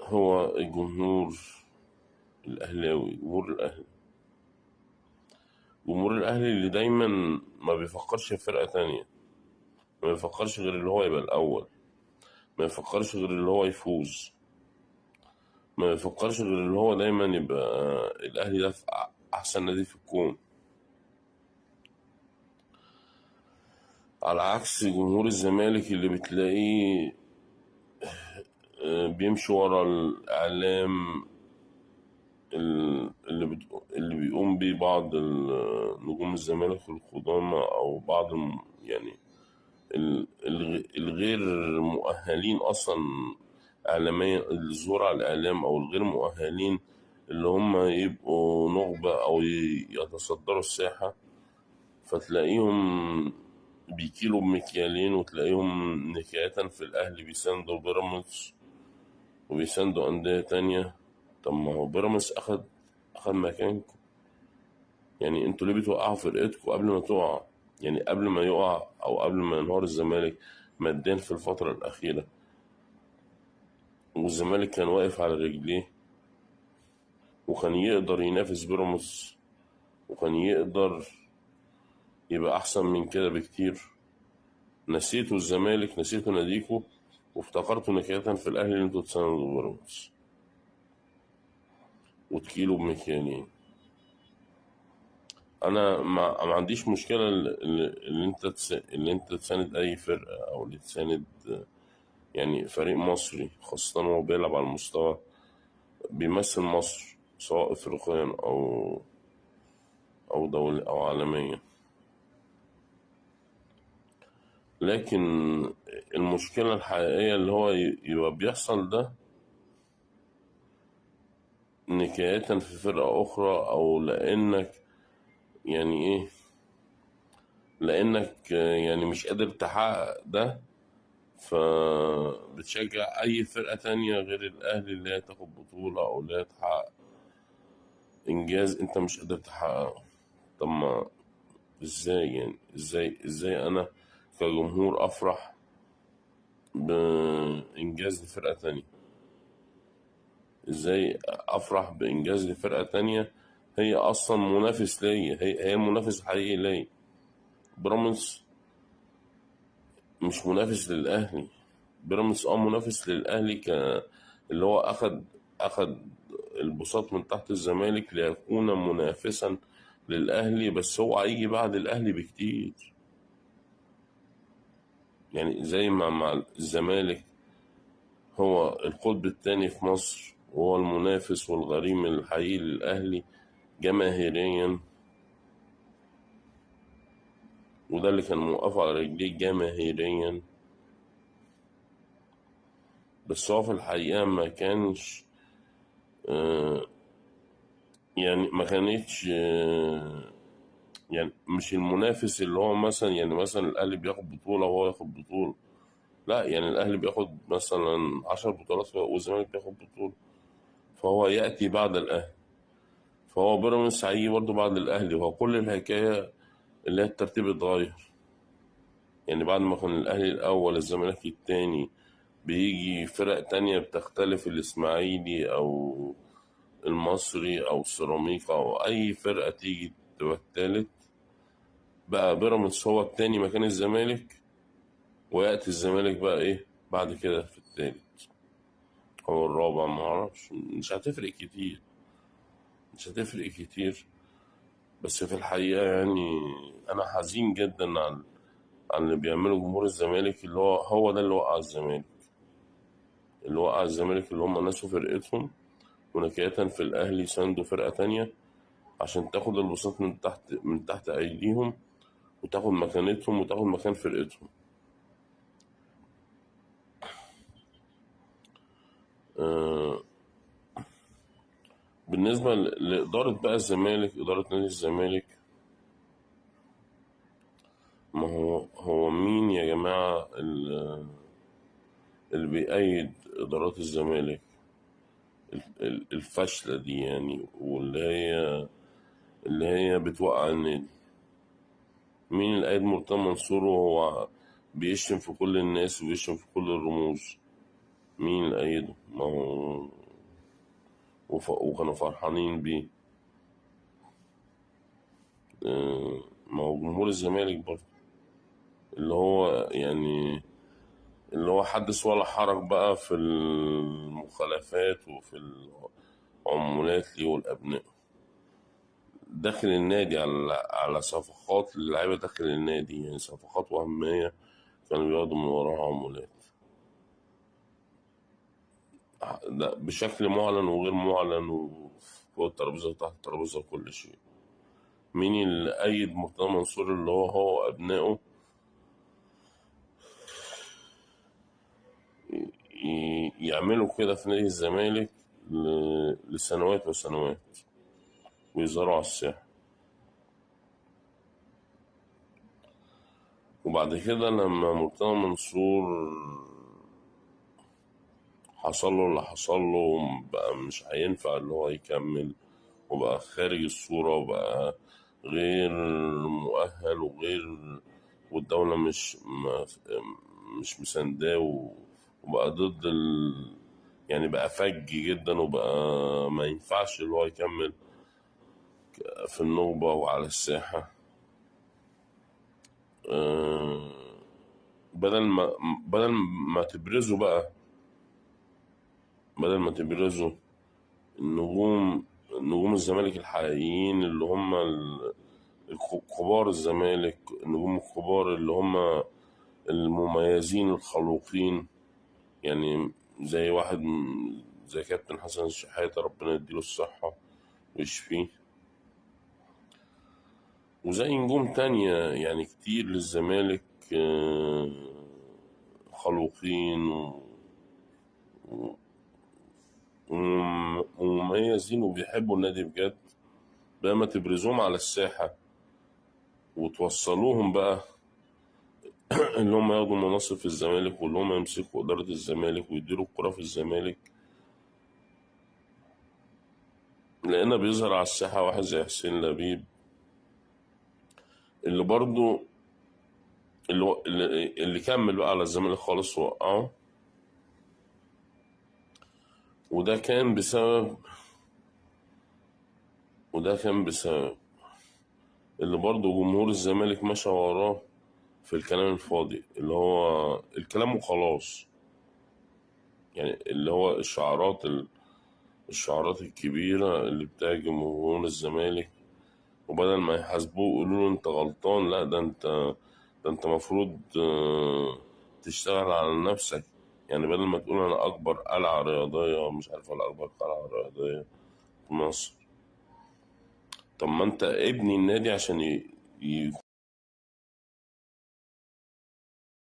هو الجمهور الأهلاوي، جمهور الأهلي، جمهور الأهلي اللي دايما ما بيفكرش في فرقة تانية، ما بيفكرش غير اللي هو يبقى الأول، ما يفكرش غير اللي هو يفوز، ما يفكرش غير اللي هو دايما يبقى الأهلي ده في أحسن نادي في الكون. على عكس جمهور الزمالك اللي بتلاقيه بيمشي ورا الإعلام اللي بيقوم بيه بعض نجوم الزمالك القدامى أو بعض يعني الغير مؤهلين أصلا إعلاميا، الظهور على الإعلام أو الغير مؤهلين اللي هم يبقوا نخبة أو يتصدروا الساحة، فتلاقيهم بيكيلوا بمكيالين، وتلاقيهم نكاية في الأهلي بيساندوا بيراميدز وبيساندوا أندية تانية. طب ما هو بيراميدز أخد مكانكم، يعني انتوا ليه بتوقعوا فرقتكم قبل ما تقع؟ يعني قبل ما يقع أو قبل ما ينهار الزمالك ماديا في الفترة الأخيرة، والزمالك كان واقف على رجليه وكان يقدر ينافس بيراميدز وكان يقدر يبقى أحسن من كده بكتير. نسيتوا الزمالك، نسيتوا ناديكوا، وافتكرتوا نكاية في الأهلي اللي انتوا تساندوا بيراميدز وتكيلوا بمكيالين. أنا ما عنديش مشكلة اللي انت تساند أي فرقة أو اللي تساند فريق مصري، خاصة وهو بيلعب على المستوى بيمثل مصر سواء إفريقيا أو دولي أو عالميا. لكن المشكلة الحقيقية اللي هو يبقى بيحصل ده نكاية في فرقة أخرى، أو لأنك يعني إيه، لأنك يعني مش قادر تحقق ده، فبتشجع أي فرقة تانية غير الأهلي اللي هي تاخد بطولة أو اللي هي تحقق إنجاز أنت مش قادر تحققه. طب ما إزاي يعني؟ إزاي أنا كجمهور أفرح بإنجاز لفرقة تانية؟ إزاي أفرح بإنجاز لفرقة تانية هي أصلا منافس ليا، هي منافس حقيقي ليا؟ بيراميدز مش منافس للأهلي، بيراميدز منافس للأهلي اللي هو أخد البساط من تحت الزمالك ليكون منافسا للأهلي، بس هو هيجي بعد الأهلي بكتير. زي ما مع الزمالك هو القطب الثاني في مصر وهو المنافس والغريم الحقيقي للأهلي جماهيريا، وده اللي كان موقفه على رجليه جماهيريا، بس هو في الحقيقة ما كانش، يعني ما كانتش، يعني مش المنافس اللي هو مثلا، يعني مثلا الأهلي بياخد بطولة وهو ياخد بطولة، لا، يعني الأهلي بياخد مثلا 10 بطولات والزمالك بياخد بطولة، فهو يأتي بعد الأهلي، فهو بيراميدز هيجي برضه بعد الأهلي. وهو كل الحكاية اللي هي الترتيب اتغير، يعني بعد ما كان الأهلي الأول الزمالك التاني، بيجي فرق تانية بتختلف، الإسماعيلي أو المصري أو سيراميكا أو أي فرقة تيجي تبقى التالت، بقى بيراميدز هو التاني مكان الزمالك، ويأتي الزمالك بقى إيه بعد كده في التالت أو الرابع، ما أعرفش، مش هتفرق كتير، مش هتفرق كتير. بس في الحقيقة أنا حزين جدا على اللي بيعمله جمهور الزمالك، اللي هو ده اللي وقع الزمالك، اللي وقع الزمالك اللي هم نسوا فرقتهم ونكاية في الأهلي ساندوا فرقة تانية عشان تاخد البساط من تحت أيديهم وتاخد مكانتهم وتاخد مكان فرقتهم. بالنسبة لإدارة بقى الزمالك، إدارة نادي الزمالك، ما هو مين يا جماعة اللي بيأيد إدارات الزمالك الفاشلة دي واللي اللي هي بتوقع النادي؟ مين اللي أيد مرتضى منصور وهو بيشتم في كل الناس وبيشتم في كل الرموز؟ مين اللي أيده؟ ما هو وكانوا فرحانين بيه. ما هو جمهور الزمالك برضه اللي هو يعني اللي هو حدث ولا حرج بقى في المخالفات وفي العمولات ليه والأبناء داخل النادي، على صفقات للعيبة داخل النادي، يعني صفقات وهمية كانوا بياخدوا من وراها عمولات، ده بشكل معلن وغير معلن، وفوق الترابيزة وتحت الترابيزة وكل شيء. مين اللي أيد مرتضى منصور اللي هو وأبنائه يعملوا كده في نادي الزمالك لسنوات وسنوات ويظهروا على الساحة؟ وبعد كده لما مرتضى منصور حصل له اللي حصل له، بقى مش هينفع اللي هو يكمل، وبقى خارج الصورة، وبقى غير مؤهل، والدولة مش مسانداه، وبقى ضد يعني بقى فج جدا، وبقى ما ينفعش اللي هو يكمل في النوبة وعلى الساحة. بدل ما تبرزوا بقى، بدل ما تبرزوا نجوم الزمالك الحقيقيين اللي هم كبار الزمالك، النجوم الكبار اللي هم المميزين الخلوقين، يعني زي واحد زي كابتن حسن الشحاتة ربنا يديله الصحة ويشفيه، وزي نجوم تانية يعني كتير للزمالك، خلوقين ومميزين وبيحبوا النادي بجد. بقى ما تبرزوهم على الساحة وتوصلوهم بقى اللي هم ياخدوا مناصب في الزمالك، واللي هم يمسكوا إدارة الزمالك ويديروا الكرة في الزمالك. لأن بيظهر على الساحة واحد زي حسين لبيب، اللي برضو اللي كمل بقى على الزمالك خالص ووقعه، وده كان بسبب، وده كان بسبب اللي برضو جمهور الزمالك مشى وراه في الكلام الفاضي، اللي هو الكلام وخلاص، يعني اللي هو الشعارات الكبيرة اللي بتاع جمهور الزمالك. وبدل ما يحاسبوه يقولوا له انت غلطان، لا ده انت مفروض تشتغل على نفسك. يعني بدل ما تقول انا اكبر قلعة رياضية، مش عارف ولا اكبر قلعة رياضية في مصر، طب ما انت ابني النادي عشان